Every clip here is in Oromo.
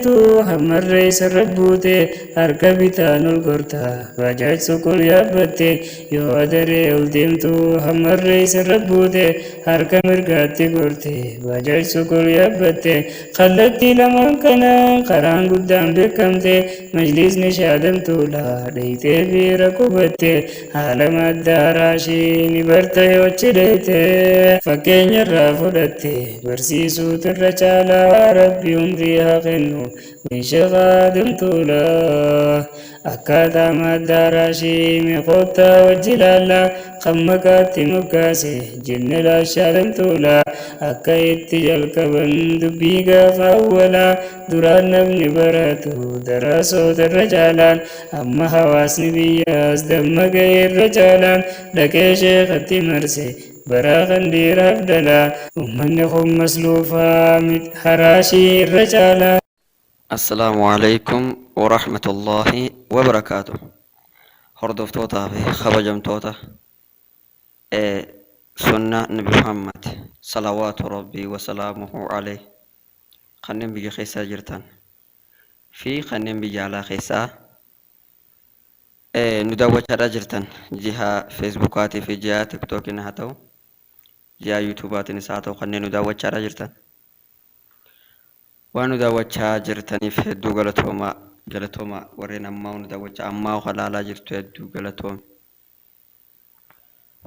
Hammarree isarra buute harka bitaan ol gorta bajaaj sokol yaabbatte yoo adaree ol deemtu hammarree isarra buute harka mirgaatti gorte bajaaj sokol yaabbatte kallattii lamaan kanaan karaan guddaan beekamte majlisni shaadamtuudha dheyxee biira qubatte haala maddaaraashii ni barta yoo achi dheyxe fakkeenya irraa fudhatte barsiisuutu irra caalaa rabbi umrii haa kennu Sheekh Aadam Tuulaa. Akkaataa maddaaraashii mee koottaa wajji ilaallaa kan maqaatti moggaase jenne laashaadam Tuulaa. Akka itti jalqaban dubbii gaafa awwalaa duraan namni baratu darasoota irra caalaan amma hawaasni biyyaas damma ga'e irra caalaan dhaqee sheekatti marse baraa kan dhiiraaf dhalaa ummanni kun masluufaa mit haraashii irra caalaa. Assalaamu Aleykum Warahmatullaahi Wabarakaatuh. Hordoftootaa fi kabajamtoota sunnaa Nabi Muhammad salawaatu Rabbii wasalaamuhu aleyh kanneen biyya keessaa jirtan fi kanneen biyya alaa keessaa nu daawwachaadhaa jirtan jihaa feesbuukaatii fi jihaa tiktookiin haa ta'u jihaa yuutuubaatiinis haa ta'u kanneen nu daawwachaadhaa jirtan waan nu daawwachaa jirtaniif hedduu galatoomaa galatoomaa warreen ammaa nu daawwachaa ammaa halaalaa jirtu hedduu galatoomi.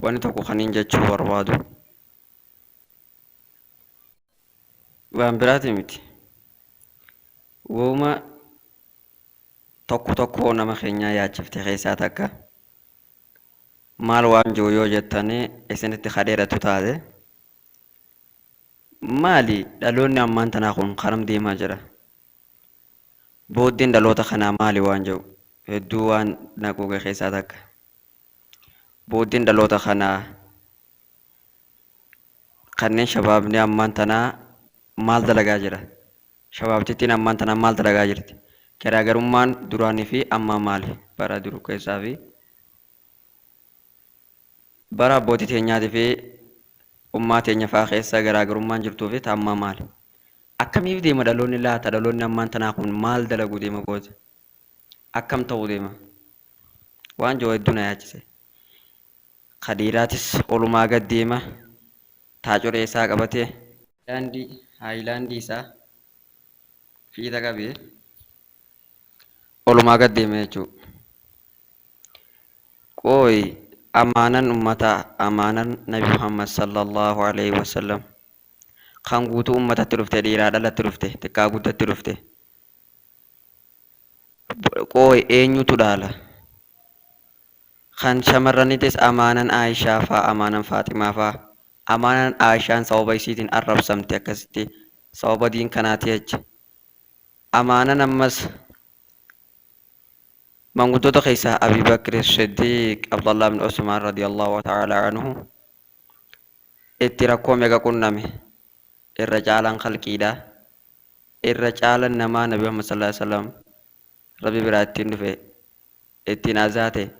Wanni tokko kaniin jechuu barbaadu waan biraati miti. Wooma tokko tokkoo nama keenyaa yaachifte keessaa takka maal waan jiru yoo jettanii isinitti ka dheeratu taate maali dhaloonni ammaan tanaa kun karam deemaa jira? Booddeen dhaloota kanaa maali waan jedhu hedduu waan na quuqe keessaa takka. Booddeen dhaloota kanaa kanneen shabaabni ammaan tanaa maal dalagaa jira? Shabaabtittiin ammaan tanaa maal dalagaa jirti? Garaagarummaan duraanii fi ammaa maali? Bara dur keessaa fi bara abbootii teenyaatii fi ummaa teenya fa'aa keessa garaagarummaan jirtuu fi ta ammaa maali? Akkamiif deema dhaloonni laata? Dhaloonni ammaan tanaa kun maal dalaguu deema booda? Akkam ta'uu deema? Waan jiru hedduu na yaachise. Ka dhiiraatis olumaa gad deema. Taacoree isaa qabatee. Haayilaandii haayilaandii isaa fiixa qabee olumaa gad deema jechuudha. Qooyi amaanan ummataa amaanan Nabi Muhammad sallallahu alaihi wasallam kan guutuu ummatatti dhufte dhiiraa dhalatti dhufte xiqqaa guddatti dhufte qooyi eenyutu dhaala? Kan shamarranitis amaanan Aayishaa faa amaanan Faaximaa faa amaanan Aayishaan sababa isiitiin arrabsamte akkasitti sababa diin kanaati jecha amaanan ammas Manguddoota keessaa Abii Bakri Siddiiq, Abdallah ibn Usmaan radiyallahu ta'ala anhu itti rakkoo meeqa qunname. Irra caalaan khalqiidha. Irra caalan namaa Nabi Muhammad sallallahu alaihi wasallam Rabbi biraa ittiin dhufe ittiin azaate.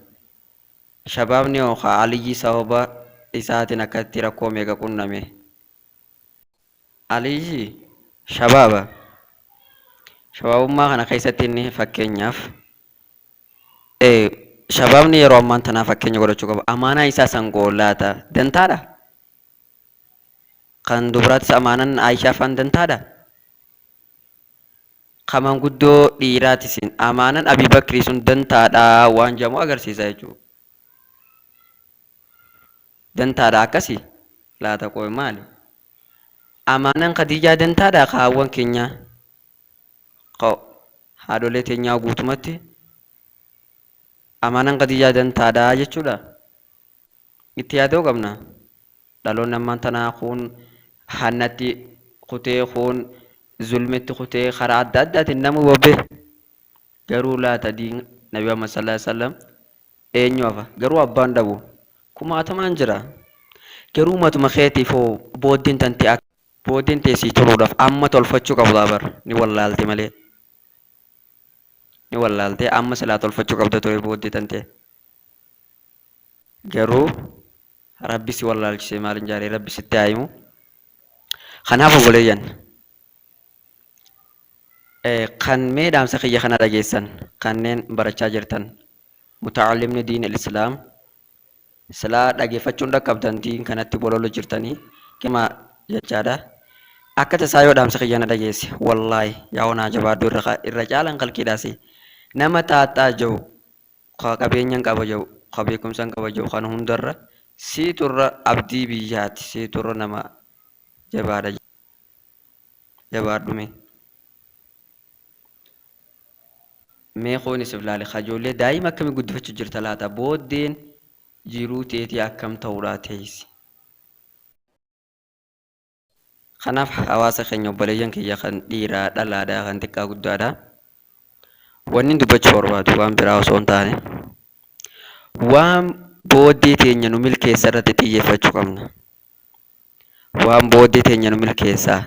Shabaabni yookaan Aliyyi sababa isaatiin akkatti rakkoo meeqa qunname. Aliyyi shabaaba. Shabaabummaa kana keessatti inni fakkeenyaaf shabaabni yeroo ammaan tanaa fakkeenya godhachuu qaba. Amaanaa isaa san laata dantaadha? Kan dubaraatis amaanan Aayishaa faan dantaadha? Kan manguddoo dhiiraatis amaanan Abii Bakrii sun dantaadha waan jedhamu agarsiisa jechuudha. Dantaadha akkasi laata qooy maali? Amaanan Khadiijaa dantaadha ka haawwan keenyaa ka haadholee teenyaa guutumatti amaanan Khadiijaa dantaadha jechuudha. Itti yaaduu qabna. Dhaloonni ammaan tanaa kuun hannatti kutee kuun zulmitti kutee karaa adda addaatiin nama wabe garuu laata diin Nabi Muhammad sallallahu alaihi wasallam eenyu hafa? Garuu abbaan dhabu kumaatamaan jira. Garuu matuma keetiif hoo booddeen tantee akka booddeen tee sii toluudhaaf amma tolfachuu qabdaa bar ni wallaalte malee. Ni wallaalte amma silaa tolfachuu qabda ture booddee tantee. Garuu rabbi si wallaalchisee maal hin jaaree rabbi sitti haa himu. Kanaaf obboleeyyan Kan mee dhaamsa kiyya kana dhageessan kanneen barachaa jirtan muta'allimni diin islaam silaa dhageeffachuun dhaqqabdan diin kanatti bololu jirtanii kima jechaadha. Akka tasaa yoo dhaamsa kiyya na dhageesse wallaahi yaa onaa jabaadhu irra irra caalan kalqiidhaasi nama taaxxaa jiru ka qabeenyan qaba jiru ka beekumsan qaba jiru kan hundarra siiturra abdii biyyaati siiturra nama jabaadha jabaadhu mee. Mee koon isif laali kajoollee daa'ima akkami guddifachu jirta laata booddeen jiruu teetii akkam ta'uudhaa teessi. Kanaaf hawaasa keenya obboleeyyan kiyya kan dhiiraa dhalaadha kan xiqqaa guddaadha. Wanni dubbachuu barbaadu waan biraa osoo hin taane waan booddee teenya nu milkeessa irratti xiyyeeffachuu qabna. Waan booddee teenya nu milkeessa.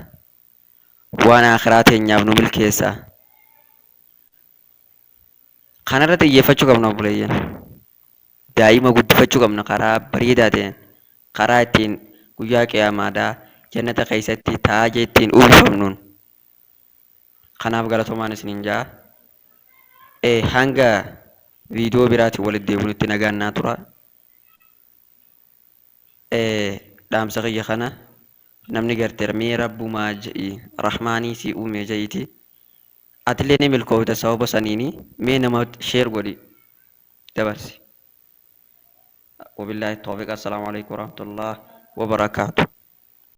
Waan aakhiraa teenyaaf nu milkeessa. Kanarra xiyyeeffachuu qabna obboleeyyan. Daa'ima guddifachuu qabna karaa bareedaa ta'een. Karaa ittiin guyyaa qiyaamaadhaa jannata keessatti taaja ittiin uwwifamnuun. Kanaaf galatoomaan isiniin ja'a. Hanga viidiyoo biraatiin walitti deebinutti nagaan naa tura. Dhaamsa kiyya kana namni garteera mee rabbumaa je'i rahmaanii si uume je'iiti atillee ni milkoofta sababa saniini mee nama share godhi dabarsi. Wabillaahi tawfiiq. Assalaamu alaikum warahmatullahi wabarakaatu.